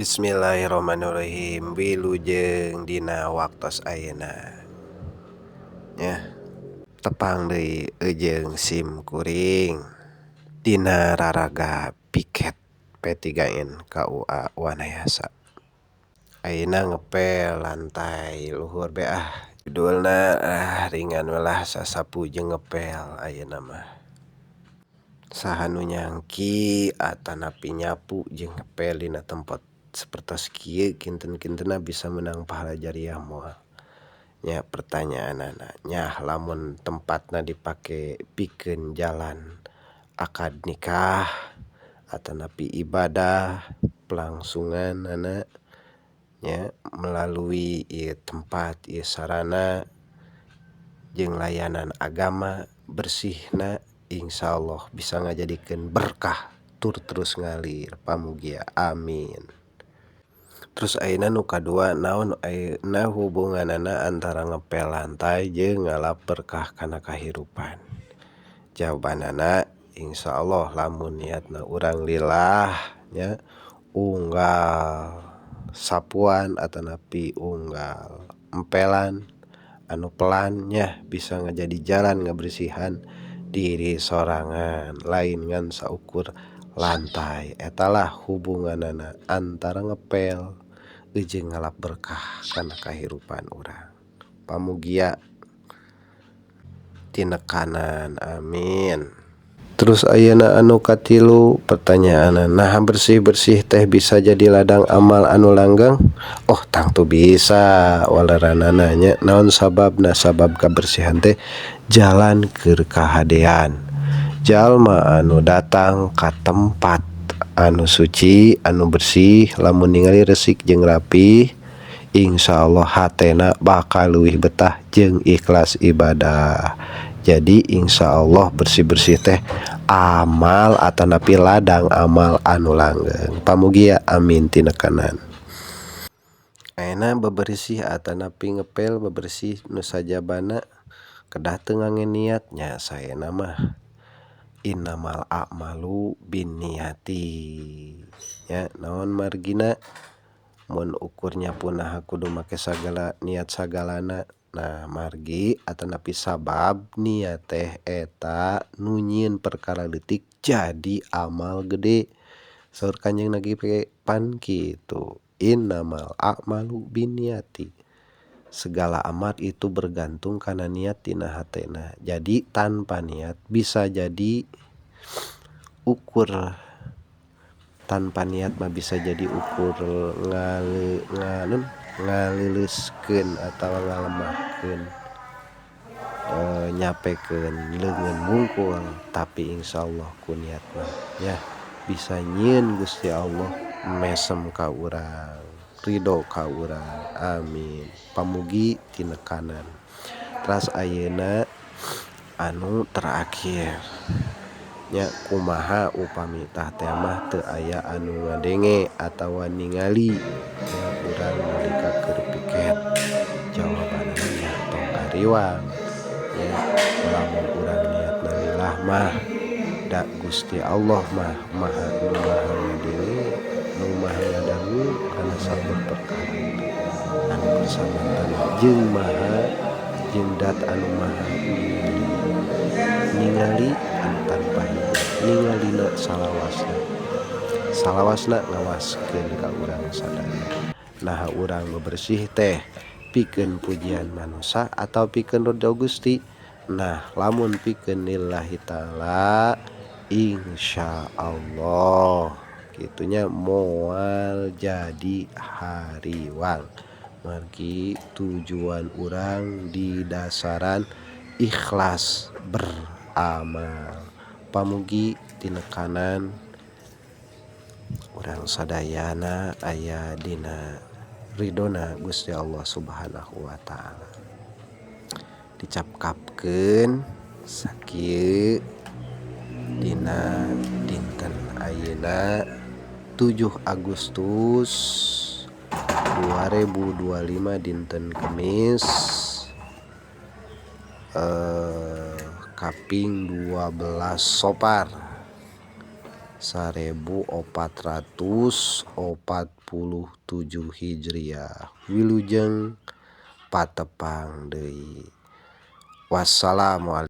Bismillahirrahmanirrahim. Wilujeng dina waktos ayeuna nya tepang deui jeung sim kuring dina raraga piket P3N KUA Wanayasa. Ayeuna ngepel lantai luhur be ah judulna ringan we lah sasapu jeung ngepel ayeuna mah. Saha nu nyangki atanapi nyapu jeung ngepel dina tempat sapertos kieu kinten-kintenna bisa menang pahala jariah moal nya pertanyaanana nyah lamun tempatna dipake pikeun jalan akad nikah atanapi ibadah pelangsunganana nya melalui ieu tempat ieu sarana jeung layanan agama bersihna insyaallah bisa ngajadikeun berkah tur terus ngalir pamugia amin. Terus ayeuna nu kadua naon ayeuna hubunganana antara ngepel lantai jeung ngalap berkah kana kahirupan. Jawabanana insyaallah lamun niatna urang lillah nya unggal sapuan atanapi unggal empelan anu pelan nya bisa ngajadi jalan ngabersihan diri sorangan lain ngan saukur lantai eta lah hubunganana antara ngepel jeung ngalap berkah kana kahirupan urang pamugia tinekanan amin. Terus ayeuna anu katilu pertanyaanna naha bersih-bersih teh bisa jadi ladang amal anu langgeng. Oh tangtu bisa waleranana nya naon sababna sabab kabersihan teh jalan keur kahadean. Jalma anu datang ka tempat anu suci anu bersih lamun ningali resik jeung rapih insyaallah hatena bakal leuwih betah jeung ikhlas ibadah. Jadi insyaallah bersih-bersih teh amal atanapi ladang amal anu langgeng pamugia amin tinekanan. Ayeuna bebersih atanapi ngepel bebersih nu sajabana kedah teu ngangge niat nya saena mah innamal a'malu binniyati nya naon margina mun ukur nyapu naha kudu make sagala niat sagalana. Nah margi atanapi sabab niat teh eta nu nyieun perkara leutik jadi amal gede saur Kanjeng Nabi ge pan kitu innamal a'malu binniyati segala amal itu bergantung kana niat tina hatena. Jadi tanpa niat bisa jadi ukur tanpa niat mah bisa jadi ukur ngaleuleuskeun atawa ngalemahkeun nyapekeun leungeun wungkul tapi insyaallah ku niat mah nya bisa nyieun Gusti Allah mesem ka urang ridho ka urang amin pamugi tinekanan. Teras ayeuna anu terakhir nya kumaha upami tah teh mah teu aya anu ngadenge atawa ningali nya urang nalika keur piket jawabanna nya tong kariwang nya lamun urang niatna lillah mah da Gusti Allah mah maha nu maha ngadenge nu maha ngadangu kana saber perkara anu bersamaan jeung maha jeung dat anu maha ningali anu tanpa hijab ningalina salawasna salawasna ngawaskeun ka urang sadaya. Naha urang bebersih teh pikeun pujian manusa atau pikeun ridho Gusti. Nah lamun pikeun lillahi ta'ala insyaallah kitunya moal jadi hariwang margi tujuan urang di dasaran ikhlas beramal pamugi tinekanan urang sadayana aya dina ridona Gusti Allah Subhanahu wa ta'ala. Dicapkapkeun sakieu dina dinten ayeuna 7 Agustus 2025 dinten Kemis kaping 12 Sopar 1444 7 Hijriah. Wilujeng patepang deui. Wassalamualaikum.